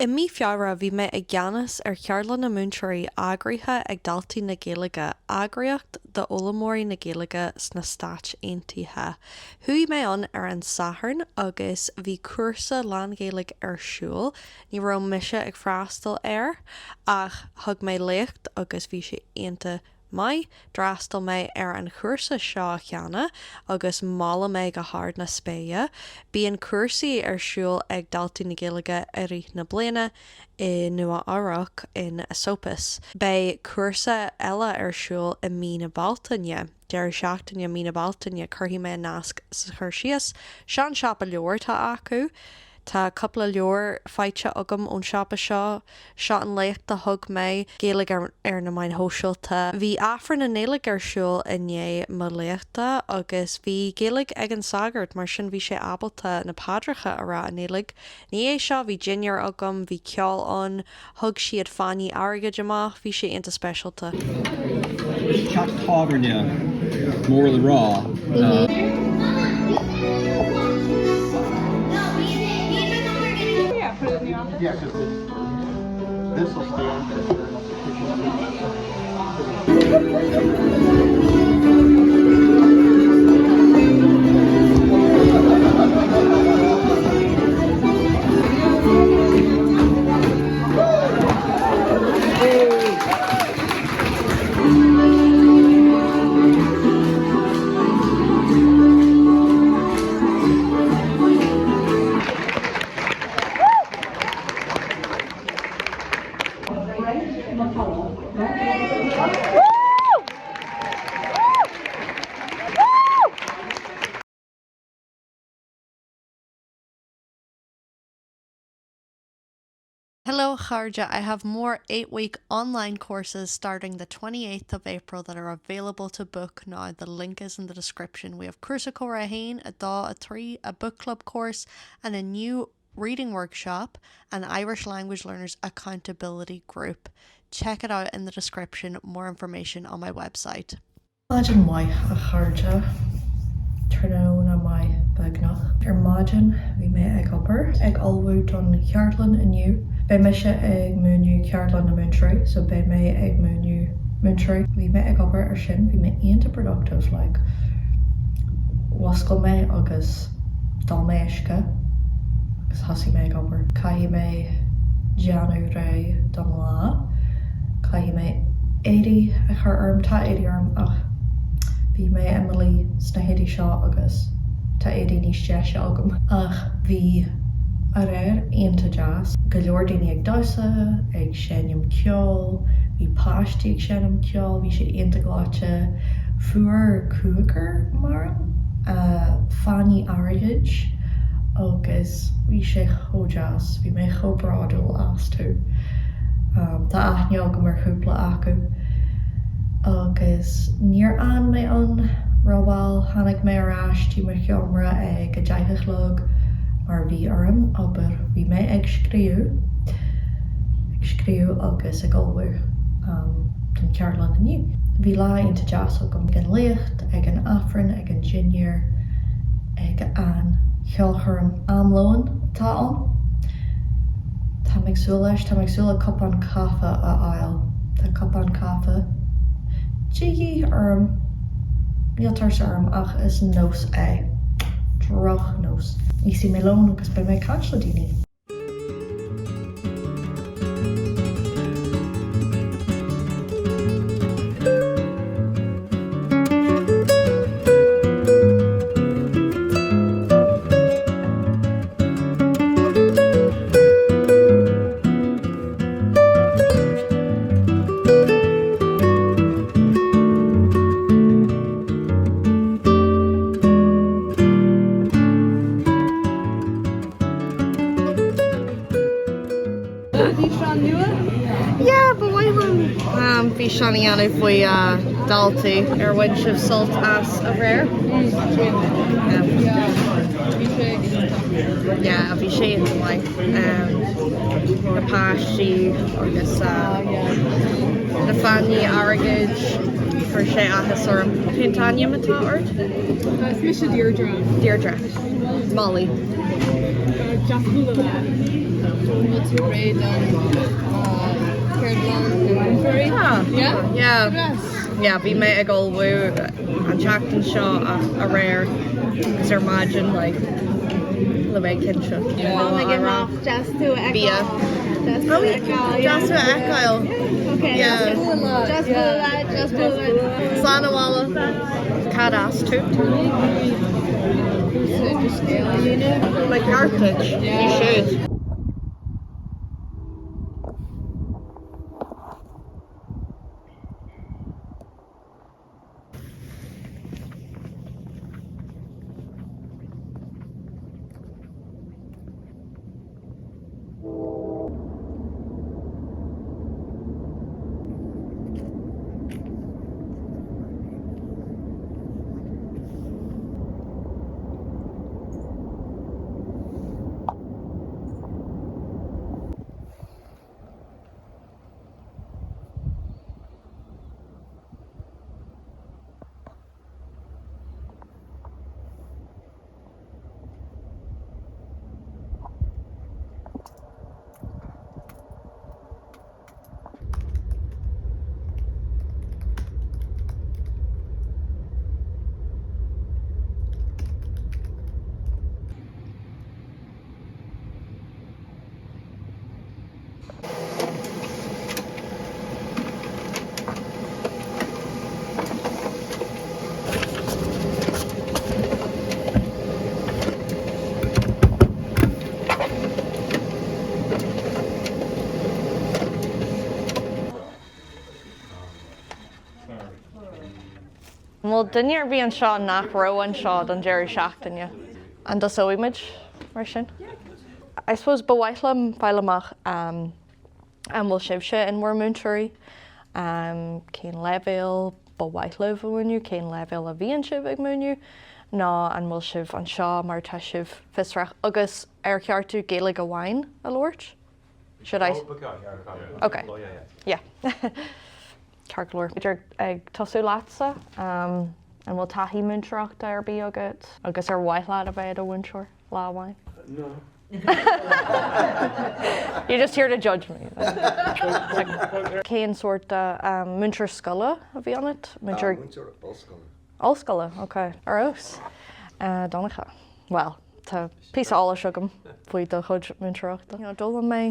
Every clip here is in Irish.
I mí Feabhra bhí mé i gceannas ar Cheardlann na Múinteoirí eagraithe ag Daltaí na Gaeilge, eagraíocht d'fhoghlaimeoirí na Gaeilge sna Stáit Aontaithe. Chuaigh mé ann ar an Satharn agus bhí cúrsa lán-Ghaeilge ar siúl, ní raibh mise ag freastal air ach thug mé léacht agus bhí sé iontach maith. D'fhreastail mé ar an chúrsa seo cheana agus molaim é go hard na spéire. Bíonn cúrsaí ar siúl ag Daltaí na Gaeilge i rith na bliana i Nua Eabhrac in Esopus. Beidh cúrsa eile ar siúl i mí na Bealtaine, deireadh seachtaine mí na Bealtaine, cuirfidh mé an nasc sa chur síos. Seo an siopa leabhar atá acu. Tá cúpla leabhar faighte agam ón siopa seo. Seo an léacht a thug mé, Gaeilge ar na Meáin Shóisialta. Bhí Aifreann i nGaeilge ar siúl i ndiaidh mo léachta agus bhí Gaeilge ag an sagart mar sin bhí sé ábalta na paidreacha a rá i nGaeilge. I ndiaidh seo bhí dinnéar agam, bhí ceol ann, thug siad fáinní airgid amach, bhí sé iontach speisialta. Teach tábhairne mór le rá. Hello a chairde, I have more 8 week online courses starting the 28th of April that are available to book now, the link is in the description. We have Cúrsa Comhrá 1, 2, 3, a book club course and a new reading workshop and Irish Language Learners Accountability Group. Check it out in the description, more information on my website. Maidin mhaith a chairde. Tráthnóna maith beagnach. Ar maidin bhí mé ag obair, ag ullmhú don cheardlann inniu. Beidh mise ag múineadh ceardlann na múinteoirí so beidh mé ag múineadh múinteoirí. Bhí mé ag obair ar sin, bhí mé iontach productive like mhuscail mé agus d'ól mé uisce agus thosaigh mé ag obair. Caithfidh mé déanamh réidh don lá. Caithfidh mé éadaí a chur orm. Tá éadaí orm ach bhí mé i mo luí sna héadaí seo agus tá éadaí níos deise agam. Ach bhí aréir iontach deas. Go leor daoine ag damhsa, ag seinm ceoil, bhí páistí ag seinm ceoil, bhí sé iontach gleoite. Fuair cúigear, maram, fáinní airgid agus bhí sé chomh deas, bhí mé chomh bródúil astu. Tá aithne agam ar chúpla acu. Agus níor fhan mé ann rómhall, tháinig mé ar ais dtí mo sheomra ag a deich a chlog mar bhí orm obair, bhí mé ag scríobh, ag scríobh agus ag ullmhú don cheardlann inniu. Bhí lá iontach deas agam ag an léacht, ag an Aifreann, ag an dinnéar, ag an cheolchoirm. Am lóin atá ann. Táim ag súil leis. Táim ag súil le cupán caife a fháil. Tá cupán caife de dhíth orm. Níl tuirse orm ach is nós é. Drochnós. Íosfaidh mé lón agus beidh mé ag caint le daoine. Físeán nua? Yeah, ba mhaith liom físeán a dhéanamh faoi daltaí. Ar bhain sibh sult as aréir? Yeah, bhí sé iontach maith. Na páistí agus na fáinní airgid, chuir sé áthas orm. Cén t-ainm atá ort? Is mise Deirdre. Deirdre. Molly. Deas bualadh leat. Bhfuil tú réidh don cheardlann na múinteoirí? Tá. Yeah? Yeah. Yes. Yeah, bhí mé ag ullmhú an tseachtain seo ach aréir agus ar maidin like le bheith cinnte. Tá mé ag imeacht, deas tú a fheiceáil. Bia. Deas tú a fheiceáil. Deas tú a fheiceáil. Okay. Yeah. Deas bualadh, deas bualadh. Slán abhaile. Cad as tú? Cúrsa idirscéal a dhéanamh. Ba cheart duit. You should. An bhfuil duine ar bith anseo nach raibh anseo don deireadh seachtaine? An dtosóidh muid mar sin? I suppose ba mhaith liom fáil amach an bhfuil sibhse in bhur múinteoirí? Cén leibhéal ba mhaith libh a mhúineadh? Cén leibhéal a bhíonn sibh ag múineadh? Nó an bhfuil sibh anseo mar tá sibh fiosrach agus ar cheart tú Gaeilge amháin a labhairt? Should I? Ok. Yeah. Ceart go leor. B'fhéidir ag tosú leatsa, an bhfuil taithí múinteoireachta ar bith agat agus ar mhaith leat a bheith i do mhúinteoir lá amháin? No. You're just here to judge me. Cén sórt múinteoir scoile a bhí ionat? Múinteoir ollscoile. Ollscoile, ok. Ar fheabhas. Donncha, Bhuel, tá píosa eolais agam faoi do chuid múinteoireachta. D'fhoghlaim mé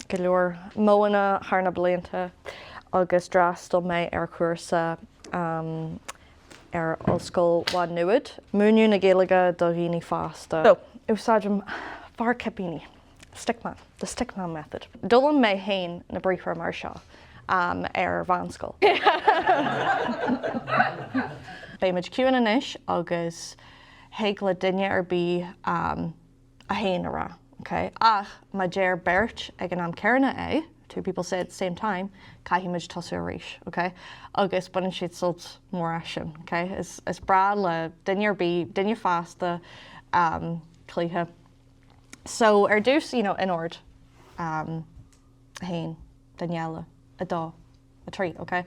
go leor modhanna thar na blianta agus d'fhreastail mé ar chúrsa ar Ollscoil Mhá Nuad, múineadh na Gaeilge do dhaoine fásta. So, úsáidim fear cipíní. Stickman, the stickman method. D'fhoghlaim mé féin na briathra mar seo ar mheánscoil. Beidh muid ciúin anois agus thig le duine ar bith a haon a rá, ok? Ach má deir beirt ag an am céanna é, two people say it at the same time, caithfidh muid tosú arís, ok? Agus baineann siad sult mór as sin, ok? Is breá le duine ar bith, duine fásta, cluiche. So ar dtús, you know, in ord, um, 1, duine eile, 2, 3, ok?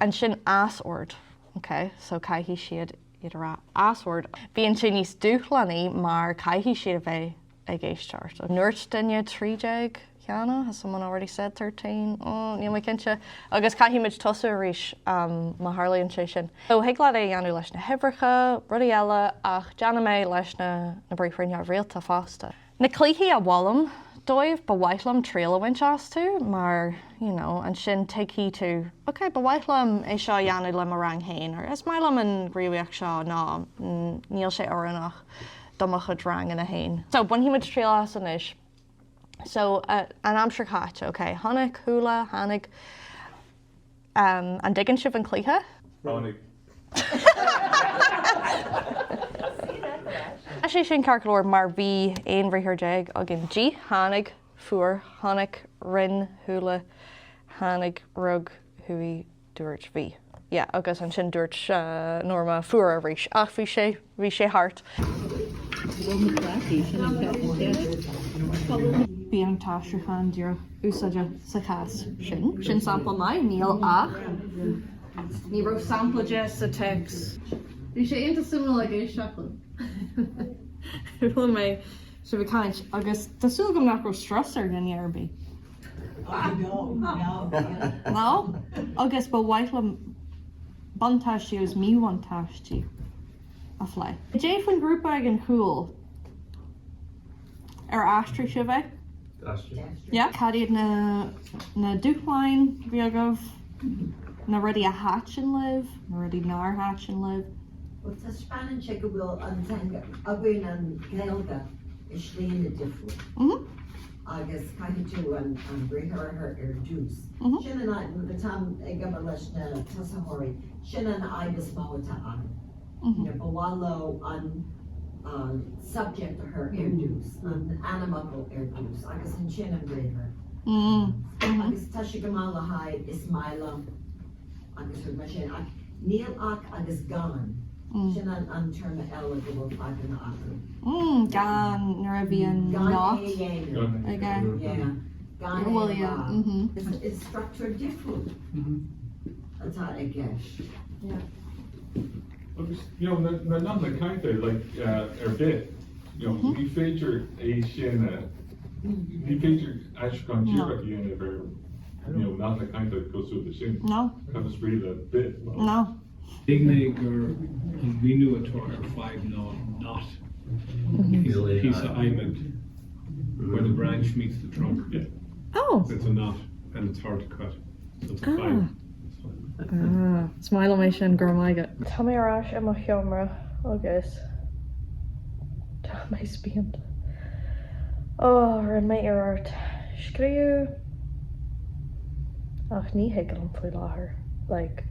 Ansin as ord, ok? So caithfidh siad iad a rá as ord. Bíonn sé níos dúshlánaí mar caithfidh siad a bheith ag éisteacht. An ndúirt duine 13 cheana? Has someone already said 13? Oh, níl mé cinnte. Agus caithfidh muid tosú arís um, má tharlaíonn sé sin. So thig leat é a dhéanamh leis na huimhreacha, rudaí eile, ach déanaim é leis na na briathra neamhrialta fosta. Na cluichí a mholaim dóibh, ba mhaith liom triail a bhaint astu mar, you know, ansin tuigfidh tú, ok, ba mhaith liom é seo a dhéanamh le mo rang féin, or is maith liom an ghníomhaíocht seo nó níl sé oiriúnach do mo chuid ranganna féin. So bainfidh muid triail as anois. So an aimsir chaite, ok, chonaic, chuala, tháinig, An dtuigeann sibh an cluiche? Tháinig. Tá sé sin ceart go leor mar bhí 11 bhriathar againn. D'ith, tháinig, fuair, chonaic, rinn, chuala, tháinig, rug, chuaigh, dúirt, bhí. Yeah, agus ansin dúirt Norma fuair arís ach bhí sé, bhí sé thart. Bíonn an t-aistriúchán díreach úsáideach sa chás sin. Sin sampla maith, níl ach. Ní raibh sampla de sa téacs. Bhí sé iontach suimiúil ag éisteacht liom. Chuala mé. Sibh ag caint agus tá súil agam nach raibh strus ar dhuine ar bith. No? Agus ba mhaith liom buntáistí agus míbhuntáistí a phlé. Cad é faoin ghrúpa ag an chúl? Ar aistrigh sibh é? D'aistrigh. Yeah? Cad iad na na dúshláin a bhí agaibh? Na rudaí a thaitin libh? Na rudaí nár thaitin libh? Bhuel, taispeánann sé go bhfuil an teanga againn, an Ghaeilge, i slíanna difriúil agus caithfidh tú an briathar a chur ar dtús. Sin an fhadhb, nuair atáim ag obair leis na tosaitheoirí, sin an fhadhb is mó atá ann. You know, ba mhaith leo an subject a chur ar dtús, an ainmfhocal ar dtús agus ansin an briathar. Agus tá sé go maith le haghaidh is maith liom agus rud mar sin ach níl ach agus gan, sin an téarma eile go bhfuil fadhbanna acu. Gan nuair a bhíonn Gan not é a dhéanamh. aige. Yeah, gan é Bhfuil a yeah, rá. Is struchtúr difriúil atá i gceist. Yeah. Agus, you know, na nathanna cainte, like, ar bith, you know, ní féidir é sin a, ní féidir aistriúchán díreach a dhéanamh ar, you know, nathanna cainte cosúil le sin. No. Cad is brí le bith? No. Thuig mé gur an míniú atá ar fadhb ná knot, píosa adhmaid where the branch meets the trunk. Yeah. Oh. It's a knot and it's hard to cut, so it's a fadhb. Ah, is maith liom é sin, go raibh maith agat. Tá mé ar ais i mo sheomra agus tá mé spíonta. Oh, rinne mé iarracht scríobh ach ní thig liom faoi láthair. Like,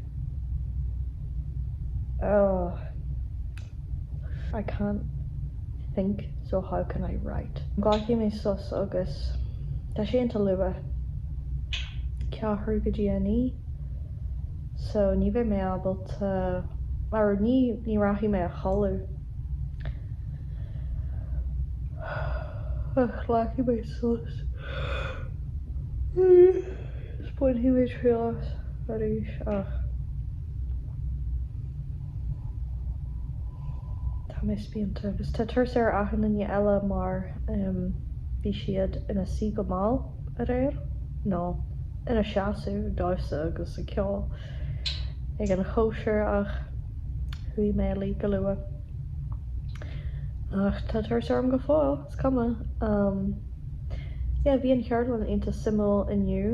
oh, I can't think so how can I write? Glacfaidh mé sos agus tá sé iontach luath. ceathrú go dtí a 9 so ní bheidh mé ábalta or ní ní rachaidh mé a chodladh ach glacfaidh mé sos is bainfidh mé triail as arís ach tá mé spíonta agus tá tuirse ar achan duine eile mar bhí siad ina suí go mall. aréir, nó ina seasamh ag damhsa agus ag ceol ag an chóisir ach chuaigh mé a luí go luath. Ach tá tuirse orm go fóill, is cuma. Yeah, bhí an cheardlann iontach suimiúil inniu.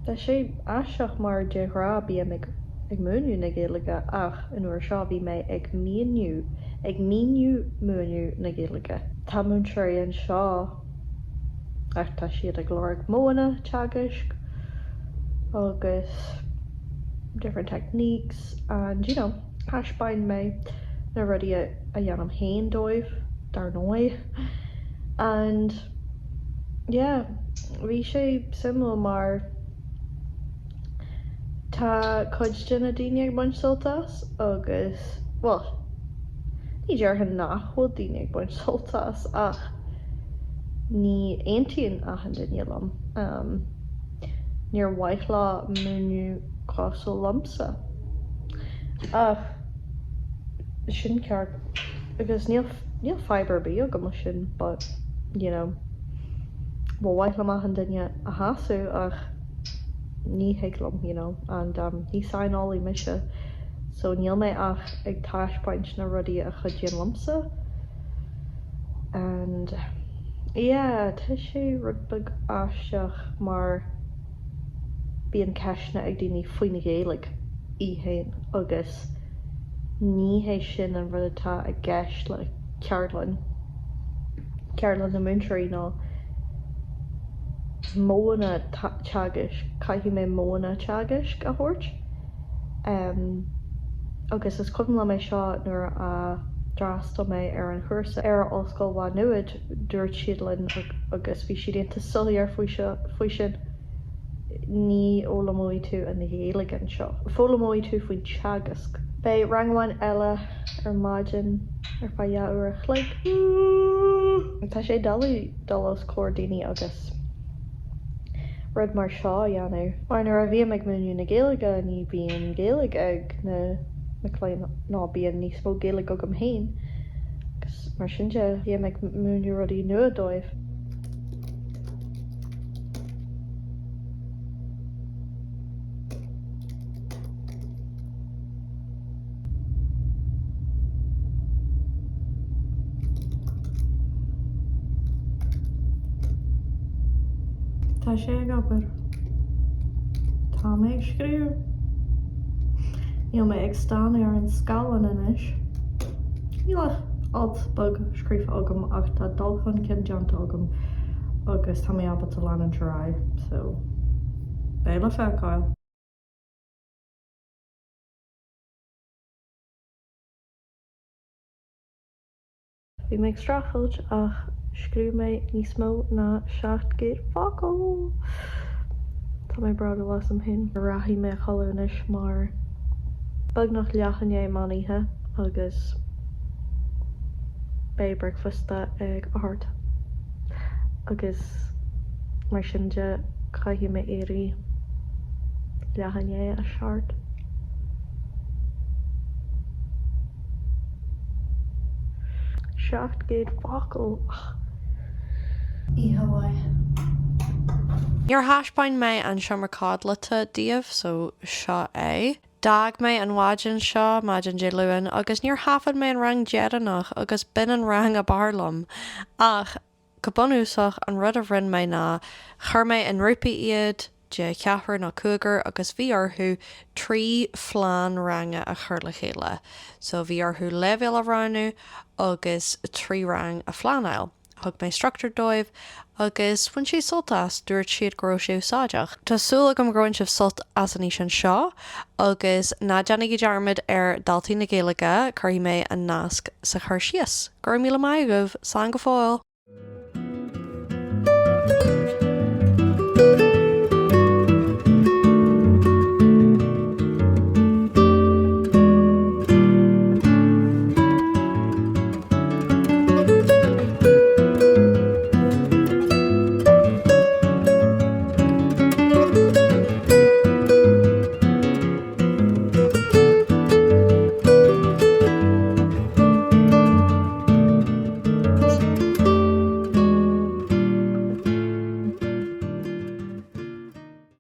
Tá sé aisteach mar de ghnáth bím ag ag múineadh na Gaeilge ach an uair seo bhí mé ag míniú ag míniú múineadh na Gaeilge. Tá múinteoirí anseo ach tá siad ag lorg modhanna teagaisc agus different techniques and you know thaispeáin mé na rudaí a dhéanaim féin dóibh dar ndóigh and yeah bhí sé suimiúil mar tá cuid de na daoine ag baint sult as agus bhuel ní déarfainn nach bhfuil daoine ag baint sult as ach ní aontaíonn achan duine liom. Níor mhaith leo múineadh cosúil liomsa. Ach sin ceart agus níl níl fadhb ar bith agam leis sin but you know ba mhaith liom achan duine a shásamh ach ní thig liom you know and ní saineolaí mise so níl mé ach ag taispeáint na rudaí a chuidíonn liomsa and yeah tá sé rud beag aisteach mar bíonn ceisteanna ag daoine faoin Ghaeilge í féin agus ní hé sin an rud atá i gceist le ceardlann, ceardlann na múinteoirí ná modhanna teagaisc, caithfidh mé modhanna teagaisc a thabhairt. Agus is cuimhin liom é seo nuair a d'fhreastail mé ar an chúrsa ar Ollscoil Mhá Nuad, dúirt siad linn agus bhí siad iontach soiléir faoi seo, faoi sin, ní fhoghlaimeoidh tú an Ghaeilge anseo, foghlaimeoidh tú faoin teagasc. Beidh rang amháin eile ar maidin ar feadh dhá uair a chloig. Tá sé doiligh dul os comhair daoine agus rud mar seo a dhéanamh. Mar nuair a bhím ag múineadh na Gaeilge ní bhíonn Gaeilge ag na mic léinn ná bíonn níos mó Gaeilge agam féin. Agus mar sin de, bím ag múineadh rudaí nua dóibh. Tá sé ag obair. Tá mé ag scríobh. Níl mé ag stánadh ar an scáileán anois. Níl ach alt beag scríofa agam ach tá dul chun cinn déanta agam agus tá mé ábalta leanúint ar aghaidh so beidh le feiceáil. Bhí mé ag streachailt ach scríobh mé níos mó ná 700 focal! Tá mé bródúil asam féin. Rachaidh mé a chodladh anois mar beagnach leath i ndiaidh meán oíche agus beidh bricfeasta ag a hocht agus mar sin de caithfidh mé éirí leath i ndiaidh a 7. 700 focal! Oíche mhaith. Níor thaispeáin mé an seomra codlata daoibh, so seo é. D'fhág mé an mhaidin seo, maidin Dé Luain, agus níor thaifead mé an rang deireanach agus b'in an rang ab fhearr liom. Ach Go bunúsach, an rud a rinne mé ná chuir mé i ngrúpaí iad, de cheathrar nó cúigear, agus bhí orthu 3 phlean ranga a chur le chéile. So bhí orthu leibhéal a roghnú agus 3 rang a phleanáil. Thug mé struchtúr dóibh agus bhain siad sult as, dúirt siad go raibh sé úsáideach. Tá súil agam gur bhain sibh sult as an fhíseán seo agus ná déanaigí dearmad ar Daltaí na Gaeilge, cuirfidh mé an nasc sa chur síos. Go raibh míle maith agaibh, slán go fóill!